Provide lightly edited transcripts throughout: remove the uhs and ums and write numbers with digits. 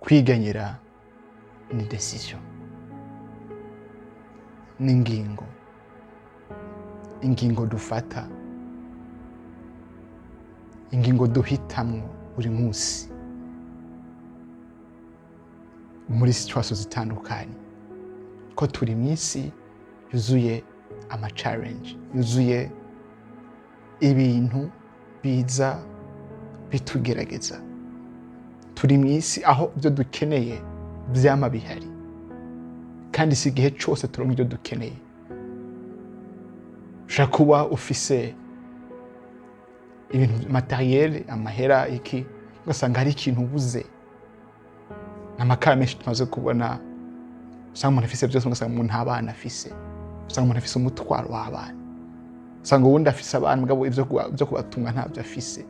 Kwiganyira ni décision, ni ingingo, ingingo dufata, ingingo duhitamwo buri munsi muri situation zitandukanye, ko turi mu isi yuzuye ama challenge, yuzuye ibintu biza bitugerageza. Turi mu isi aho ibyo dukeneye vyama bihari, kandi si igihe cose turonka ibyo dukeneye. Ushobora kuba ufise ibintu matériel, amahera, iki, ugasanga hari ikintu ubuze. Amakara menshi tumaze kubona, usanga umuntu afise byose, ugasanga umuntu nta bana afise, usanga umuntu afise umutwaro w'abana, usanga uwundi afise abana mugabo ivyo kubatunga ntabyo afise.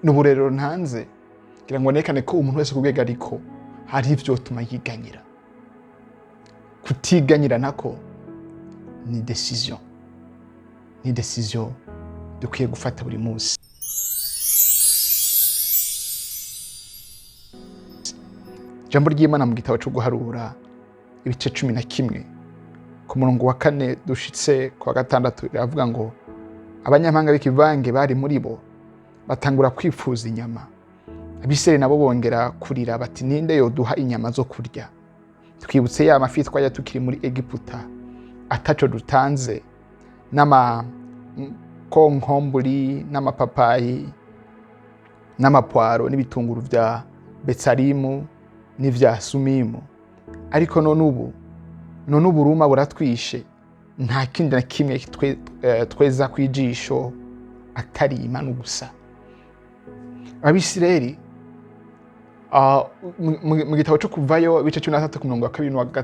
Ni uburero ntanze kugira ngo nerekane ko umuntu wese ku rwego ariko hari ivyotuma yiganyira. Kutiganyira nako ni décision, ni décision dukwiye gufata buri munsi. Ijambo ry'Imana mu gitabo cyo guharura, ibice 11, ku murongo wa 4 dushitse ku wa 6, riravuga ngo: "Abanyamahanga b'ikivange bari muri bo batangura kwifuza inyama. Abisirayeli nabo bongera kurira bati: 'Ninde yoduha inyama zo kurya? Twibutse ya mafi twarya tukiri muri Egiputa ataco dutanze, n'amakonkomburi n'amapapayi n'amapwaro n'ibitunguru vya Betsarimu n'ivya Sumimu. Ariko none uburuma buratwishe, nta kindi na kimwe tweza kwijisho atari imanu gusa.'" Abisirayeli, mu gitabo cyo Kuvayo, ibice 13, ku murongo wa 2 n'uwa 3,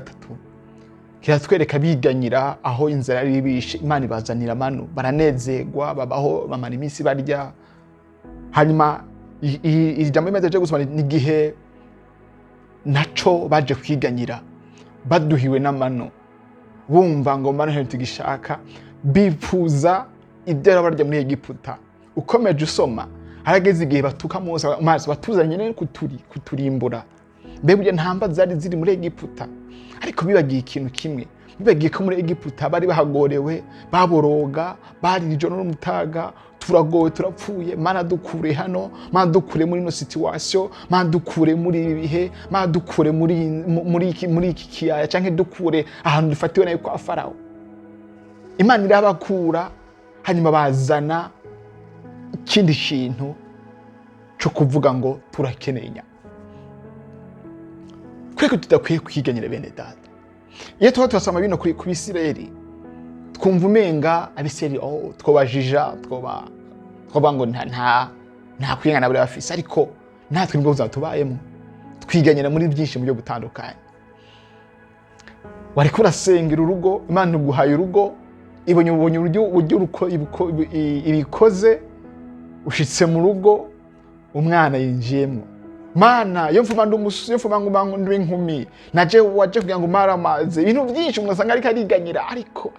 kiratwereka biganyira aho inzara yari ibishe. Imana ibazanira manu, baranezerwa, babaho, bamara iminsi barya. Hanyuma iri jambo rimaze gusoma ni igihe naco baje kwiganyira, baduhiwe n'amano, bumva ngo mano ntitugishaka, bipfuza ibyo barya muri Egiputa. Ukomeje usoma, harageze igihe batuka Mose maso: "Batuzanye nyene kuturimbura. Mbe burya ntamba zari ziri muri Egiputa?" Ariko bibagiye ikintu kimwe, bibagiye ko muri Egiputa bari bahagorewe, baboroga, bari ijoro n'umutaga: "Turagowe, turapfuye, Mana dukure hano, Mana dukure muri ino situation, Mana dukure muri ibi bihe, Mana dukure muri iki kiyaya, canke dukure ahantu dufatiwe nayo kwa Farawo." Imana irabakura, hanyuma bazana ikindi kintu cyo kuvuga ngo turakeneye inyama. Kubera ko tudakwiye kwiganyira, bene data, iyo tuba turasoma bino ku Bisirayeli, twumva umenga Abisirayeli, oh, twobajija, twoba ngo nta kwigana bari bafise. Ariko natwe nibwo buzima tubayemo, twiganyira muri byinshi mu buryo butandukanye. Wariko urasengera urugo, Imana iguhaye urugo, ibonye ubonye uburyo ibikoze, ushitse mu rugo, umwana yinjiyemwo: "Mana, iyo mfuma ndi umusore, iyo mfuma ngo ndi inkumi, naje waje kugira ngo umare amazi." Ibintu byinshi umuntu asanga ariko ariganyira, ariko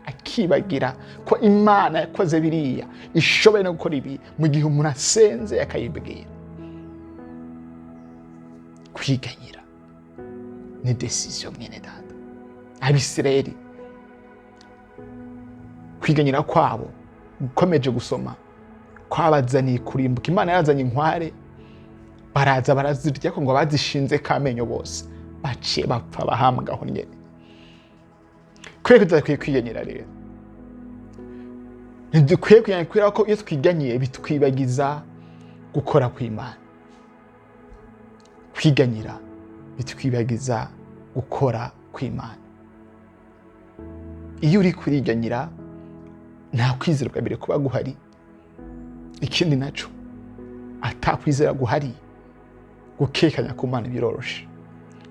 akibagira ko Imana yakoze biriya ishoboye no gukora ibi mu gihe umuntu asenze akayibwira. Kwiganyira ni décision, mwene data. Abisirayeli, kwiganyira kwabo, ukomeje gusoma, kwabazaniye kurimbuka. Imana yarazanye inkware, baraza barazirya, ko ngo bazishinze kamenyo bose baciye bapfa, bahambwa aho nyene. Kubera ko tudakwiye kwiganyira rero, ntidukwiye kwiganyira kubera ko iyo twiganyiye bitwibagiza gukora kw'Imana. Kwiganyira bitwibagiza gukora kw'Imana. Iyo uri kuriganyira, nta kwizera bwa mbere kuba guhari. Ikindi naco, atakwizera guhari, gukekanya ku Mana biroroshe,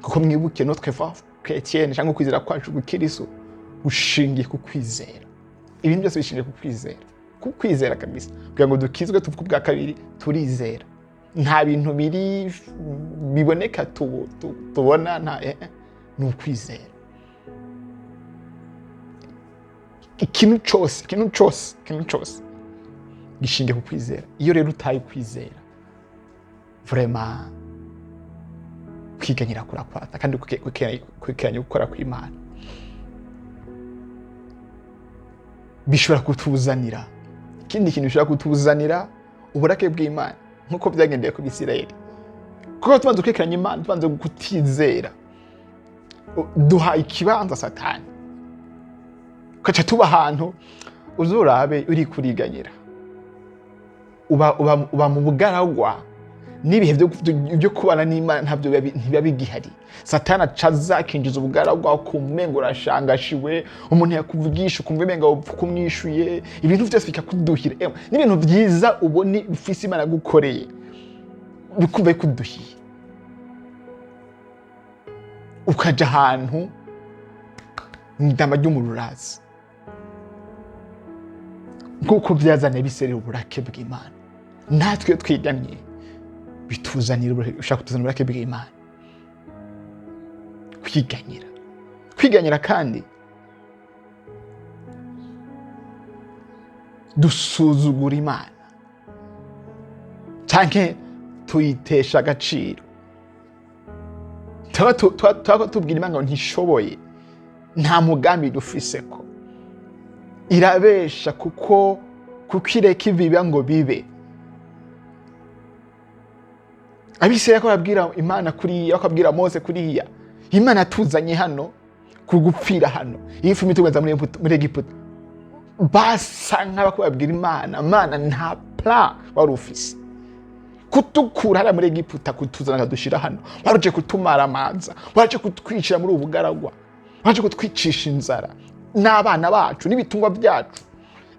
kuko mwibuke notre foi chrétienne cyangwa kwizera kwacu gukiriso gushingiye ku kwizera. Ibintu byose bishingiye ku kwizera, ku kwizera kabisa. Kugira ngo dukizwe, tuvuge ubwa kabiri, turizera. Nta bintu biri biboneka tubona, nta ni ukwizera. Ikintu cyose, ikintu cyose, ikintu cyose gishingiye ku kwizera. Iyo rero utaye kwizera, vraiment. Kwiganyira kurakwata kandi kwekeranya gukora kw'Imana bishobora kutuzanira ikindi kintu, bishobora kutuzanira uburake bw'Imana, nk'uko byagendeye ku Bisirayeli, kuko tubanza kwekeranya Imana, tubanza kutizera, duha ikibanza Satani, ukaca tuba ahantu. Uzurabe uri kuriganyira, uba mu bugaragwa, n'ibihe byo kubana n'Imana ntabyo ntibiba bigihari. Satani aca aza akinjiza ubugaragwa, ukumva umengo urashangashiwe, umuntu yakuvugisha ukumva umengo wopfa kumwishuye, ibintu byose bikakuduhira. Ewe, n'ibintu byiza ubona bifise Imana yagukoreye bikumva bikuduhiye, ukaja ahantu mw'idamba ry'umururazi, nk'uko byazaniye Abisirayeli uburake bw'Imana. Natwe iyo twiganye bituzanira ushaka kutuzanira uburake bw'Imana. Kwiganyira, kwiganyira kandi dusuzugura Imana canke tuyitesha agaciro. Tuba tubwira Imana ngo ntishoboye, nta mugambi dufiseko, irabesha kuko ireka ibiba ngo bibe. Abisirayeli ko babwira Imana kuriya, bakabwira Mose kuriya: "Imana yatuzanye hano kugupfira hano, iyi fu itugeza muri Egiputa." Basa nk'abako babwira Imana: "Mana, nta plan wari ufise kutukura hariya muri Egiputa, kutuzana akadushira hano. Waruje kutumaramaza, waruje kutwicira muri ubu bugaragwa, waruje kutwicisha inzara n'abana bacu n'ibitungwa byacu."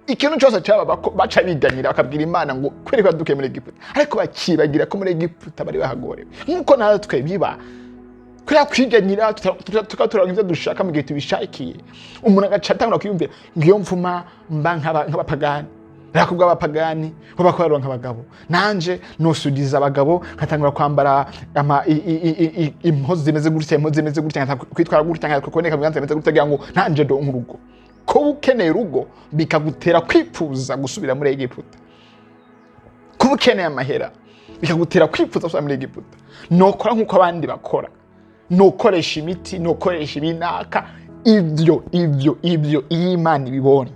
Ikintu cyose cyaba baca biganyira, bakabwira Imana ngo kubera ko yadukuye muri Egiputa, ariko bakibagira ko muri Egiputa bari bahagorewe, nk'uko natwe biba kubera kwiganyira, tukaba turonka ibyo dushaka mu gihe tubishakiye. Umuntu agaca atangura kwiyumvira ngo iyo mvuma mba nk'abapagani, nakubwa abapagani bo baronka abagabo, nanje nosudiza abagabo, nkatangura kwambara impuzu zimeze gutya, impuzu zimeze gutya, nkatangura kwitwara gutya, nkatangura kuboneka mu biganza bimeze gutya, kugira ngo nanje ndonke urugo. Kuba ukeneye urugo bikagutera kwipfuza gusubira muri Egiputa. Kuba ukeneye amahera bikagutera kwipfuza gusubira muri Egiputa. Nokora nk'uko abandi bakora, nukoresha imiti, nukoresha ibinaka, ibyo. Iyo Imana ibibonye,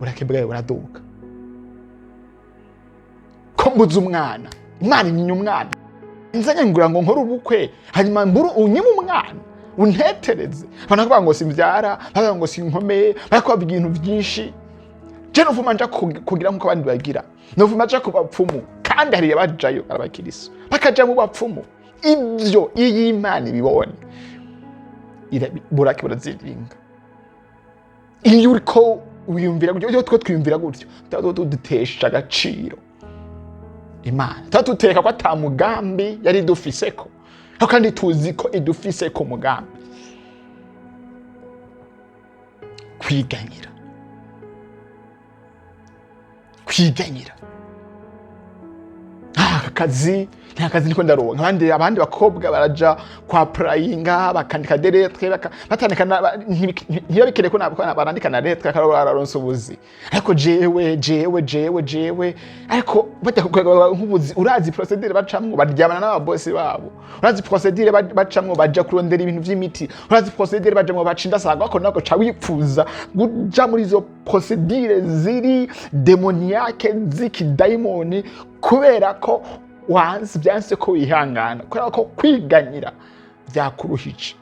burake bwayo buraduka. Ko mbuze umwana, Imana inyinya umwana, nzanye ngira ngo nkore ubukwe, hanyuma mburu unyime umwana, untetereze. Abantu bakavuga ngo simbyara, bakavuga ngo sinkomeye, bakavuga ibintu byinshi. Je nuvuma nja kugira nkuko abandi bagira, nuvuma nja ku bapfumu, kandi hari abajayo abakiriso bakaja mu bapfumu. Ibyo iyo Imana ibibonye, burake buraziringa. Iyo uriko wiyumvira gutyo, iyo two twiyumvira gutyo, tuba dutesha agaciro Imana, tuba tuteka ko ata mugambi yari idufiseko, ariko kandi tuzi ko idufiseko umugambi. Kwiganyira, kwiganyira. Aka kazi, nta kazi niko ndaronka. Abandi bakobwa baraja kwa prayinga, bakandika des lettres, batandika ntiba bikeneye ko nabwo barandika na lettre, akaba bararonse ubuzi. Ariko jewe ariko bajya nk'ubuzi, urazi procédure bacamwo baryamana n'ababosi babo, urazi procédure bacamwo baja kurondera ibintu vy'imiti, urazi procédure bajamwo baca indasaga. Ariko nako ca wipfuza kuja muri izo procédure ziri démoniaque, z'ikidayimoni, kubera ko wanse, byanse ko wihangana, kubera ko kwiganyira byakuruhije,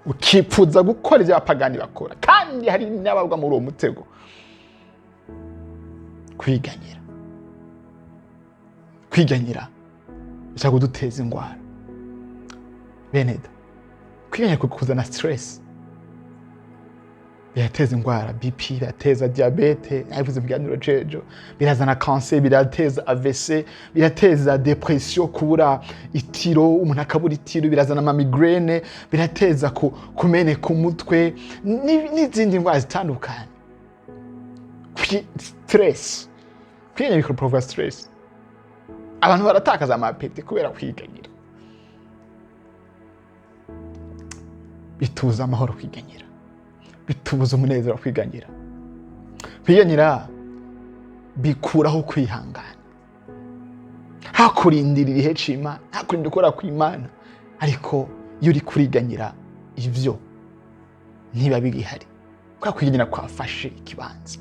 ukipfuza gukora ibyo abapagani bakora. Kandi hari n'abagwa muri uwo mutego. Kwiganyira, kwiganyira bishobora kuduteza indwara, bene da. Kwiganyira kuzana stress, birateza indwara BP, birateza diabète, nabivuze mu kiganiro cejo, birazana cancer, birateza AVC, birateza dépression, kubura itiro, umuntu akabura itiro, birazana ama migraine, birateza kumeneka umutwe n'izindi ndwara zitandukanye. Stress, kwiganyira bikoroprovoka stress. Abantu baratakaza ama appétit kubera kwiganyira. Bituza amahoro kwiganyira, bitubuza umunezero kwiganyira. Kwiganyira bikuraho kwihangana, hakurindira ibihe c'Imana, hakurinda ukora kw'Imana. Ariko iyo uri kuriganyira, ivyo ntiba bigihari, kwa kwiganyira kwafashe ikibanza.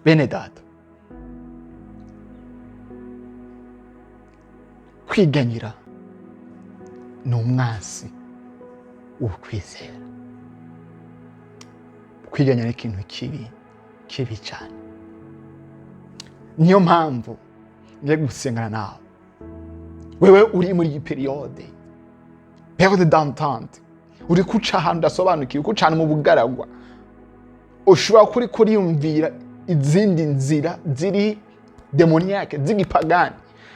Bene data, kwiganyira ni umwansi w'ukwizera. Kwiganyira ni ikintu kibi, kibi cyane. Niyo mpamvu ngiye gusengana nawe, wewe uri muri iyi période d'attente, uri kuca ahantu udasobanukiwe, kuca ahantu mu bugaragwa, ushobora kuri kuriyumvira izindi nzira ziri démoniaque, z'igipagani.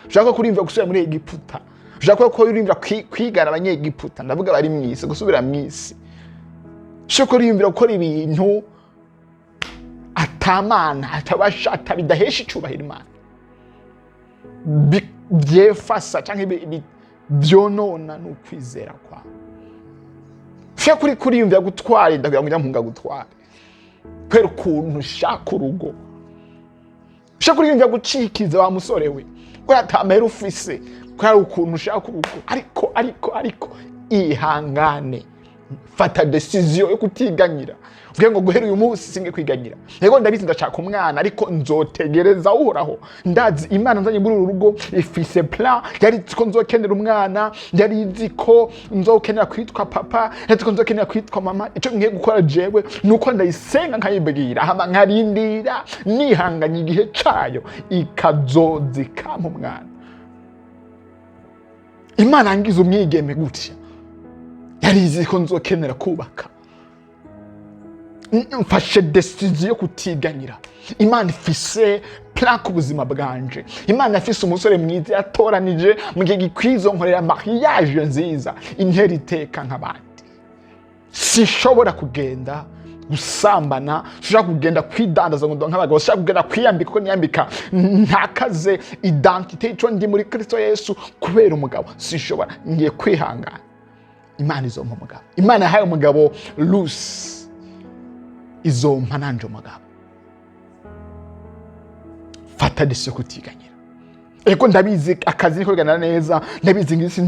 Ushobora kuriyumvira gusubira muri Egiputa, ushobora kuriyumvira kwigana Abanyegiputa, ndavuga bari mw'isi, gusubira mw'isi. Ushobora kuriyumvira gukora ibintu atamana atabasha atabidahesha icubahiro Imana, byefasa canke vyonona n'ukwizera kwawe. Ushobora kuri kuriyumvira gutwara inda kugira ngo ujya mpunga gutware kubera ukuntu ushaka urugo. Ushobora kuriyumvira gucikiza wa musore we kubera atamahera ufise, kubera ukuntu ushaka urugo. Ariko ihangane, fata décision yo kutiganyira, uvuge ngo guhera uyu munsi singe kwiganyira. Yego, ndabizi, ndashaka umwana, ariko nzotegereza Uhoraho. Ndazi Imana nzanye muri uru rugo ifise plan. Yari izi ko nzokenera umwana, yari izi ko nzokenera kwitwa papa, yari izi ko nzokenera kwitwa mama. Icyo ngiye gukora jewe ni uko ndayisenga, nkayibwira, hama nkarindira nihanganye, igihe cayo ikazoza ikampa umwana. Imana yangize umwigeme gutya, yari izi ko nzokenera kubaka. Mfashe décision yo kutiganyira. Imana ifise plan ku buzima bwanje. Imana ifise umusore mwiza yatoranije mu gihe gikwizo, nkorera mariage nziza, intera iteka nk'abandi. Sinshobora kugenda gusambana, sinshobora kugenda kwidandaza ngo ndonke abagabo, sinshobora kugenda kwiyambika uko niyambika, ntakaze identité ico ndi muri Kristo Yesu kubera umugabo. Sinshobora, ngiye kwihangana. Imana izompa umugabo. Imana yahaye umugabo Rusi, izompa nanje umugabo. Fata décision yo kutiganyira. Ego, ndabizi, akazi niko bigana neza. Ndabizi, ngisi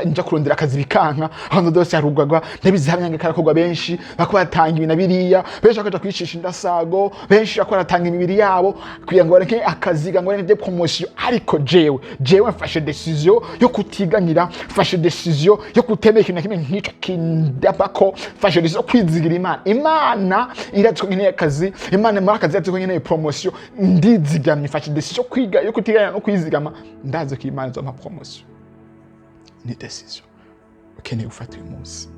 nja kurondera akazi bikanka, ahantu hose harugagwa. Ndabizi, hamwe karakorwa, benshi bako batanga ibi na biriya, benshi bakaja kwicisha indasago, benshi bako baratanga imibiri yabo kugira ngo bareke akazi, ngo bareke promotion. Ariko jewe mfashe décision yo kutiganyira, mfashe décision yo kutemera ikintu na kimwe nk'ico kindabako, mfashe décision yo kwizigira Imana. Imana irazi ko nkeneye akazi, Imana muri akazi irazi ko nkeneye promotion. Ndizigamye, mfashe décision yo kwiga, yo kutiganyira no kwizigama. Ndazi ko Imana izompa promotion. Ni décision ukeneye gufata uyu munsi.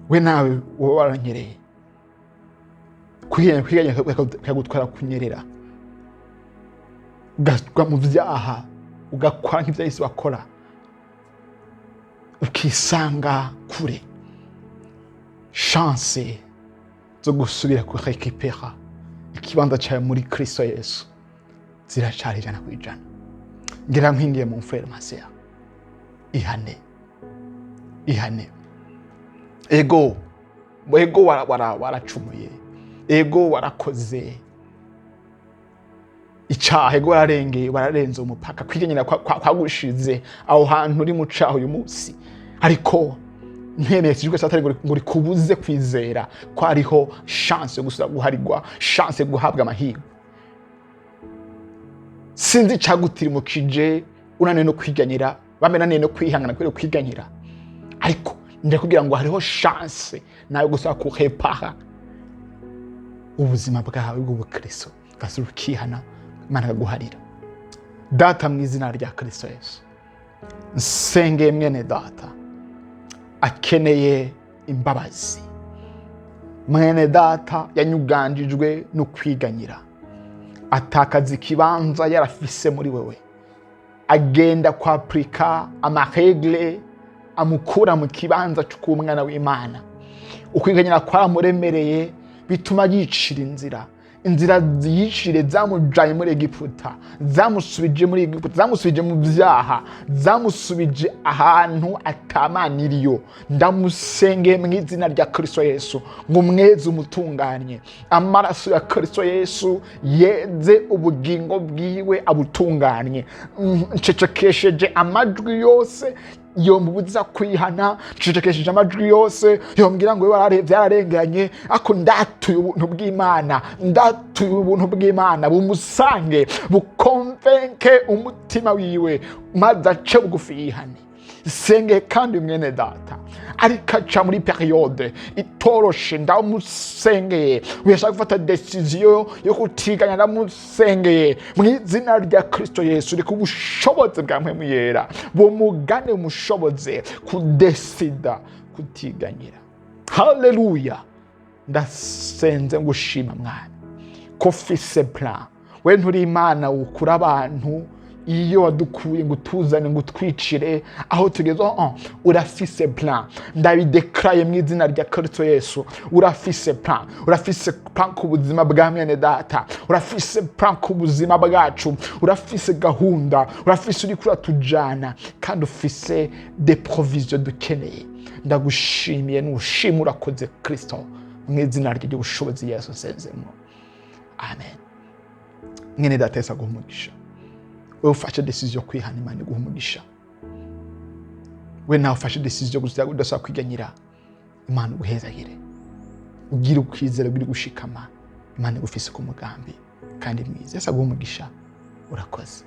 We nawe wowe waranyereye, kwiganya bikagutwara kunyerera, ugagwa mu byaha, ugakora nk'ibyo Yesu bakora, ukisanga kure. Chance zo gusubira kurekipera ikibanza cyawe muri Kristo Yesu ziracari 100%. Ngira nkwingiye mu frère, ma sœur, ihane, ihane. Ego, ego, waracumuye, ego, warakoze icaha, ego, wararengeye, wararenze umupaka. Kwiganyira kwagushize aho hantu uri mu caha uyu munsi. Ariko ntemeye kijwe satani ngo rikubuze kwizera ko hariho chance yo gusubira guharigwa, chance yo guhabwa amahirwe. Sinzi icagutirimukije unaniwe no kwiganyira, bambe naniwe no kwihangana kubera kwiganyira, ariko ndakubwira ngo hariho chance nawe gusaba kurepara ubuzima bwawe bw'ubukristo, ugasubira ukihana, Imana ikaguharira. Data, mu izina rya Kristo Yesu, nsengeye mwene data akeneye imbabazi, mwene data yanyuganjijwe no kwiganyira, atakaza ikibanza yarafise muri wewe, agenda kwapurika ama règles amukura mu kibanza cy'umwana w'Imana. Ukwiganyira kwaramuremereye, bituma yicira inzira. Inzira yishire zamujanye muri Egiputa, zamusubije muri Egiputa, zamusubije mu byaha, zamusubije ahantu atamana iriyo. Ndamusengeye mu izina rya Kristo Yesu ngo umweze, umutunganye. Amaraso ya Kristo Yesu yeze ubugingo bwiwe, abutunganye. Ncecekesheje amajwi yose yomubuza kwihana, ncecekesheje amajwi yose yombwira ngo byararenganye. Ako ndatuye ubuntu bw'Imana, ndatuye ubuntu bw'Imana bumusange, bukonvenke umutima wiwe, maze ace bugufi yihane. Senge kandi mwene data ariko aca muri période itoroshe, ndamusengeye. Uyashaka gufata décision yo kutiganya, ndamusengeye mu izina rya Kristo Yesu. Reka ubushobozi bwa Mpwemu Yera bumugane, umushoboze kudesida kutiganyira. Haleluya! Ndasenze ngushima, Mwami, ko ufise plan. We nturi Imana ukura abantu iyo wadukuye ngo utuzane ngo utwicire aho tugeze. Oh, urafise plan. Ndabidekaraye mu izina rya Kristo Yesu. Urafise plan, urafise plan ku buzima bwa mwene data, urafise plan ku buzima bwacu, urafise gahunda, urafise uriko uratujana, kandi ufise des provisions dukeneye. Ndagushimiye, nushima, urakoze Kristo. Mu izina ry'ubushobozi Yesu nsenzemo, amen. Mwene data, Yesu aguha umugisha. Wewe ufashe décision yo kwihana, Imana iguha umugisha. We nawe ufashe décision yo gusa udasaba kwiganyira, Imana uguhezagire, ugire ukwizera, ugire gushikama. Imana igufise ku mugambi kandi mwiza. Yesu aguha umugisha, urakoze.